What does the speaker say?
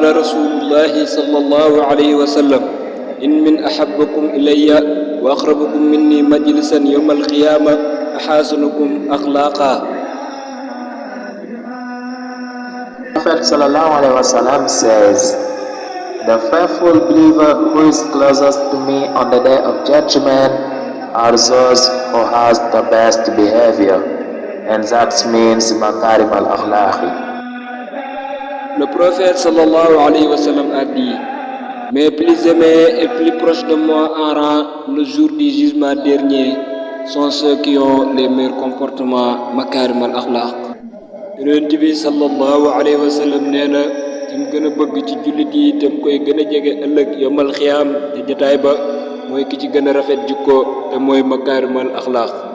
qaala rasulullahi sallallahu alayhi wa sallam in min ahabbakum ilayya wa aqrabukum minni majlisan yawma alqiyama ahsanukum akhlaqa. Prophet sallallahu alaihi wasallam says, the faithful believer who is closest to me on the day of judgment are those who has the best behavior, and that means makarim al-akhlaqi. Le prophète sallallahu alayhi wa sallam a dit, mes plus aimés et plus proches de moi en rang le jour du jugement dernier sont ceux qui ont les meilleurs comportements makarim al-akhlaq. Yonent bi sallallahu alayhi wa sallam nee na ki mu gën a bëgg ci jullit yi te mu koy gën a jege ëllëg yomal xiyaam te jotaay ba mooy ki ci gën a rafet jikko te mooy makaarimal axlaaq.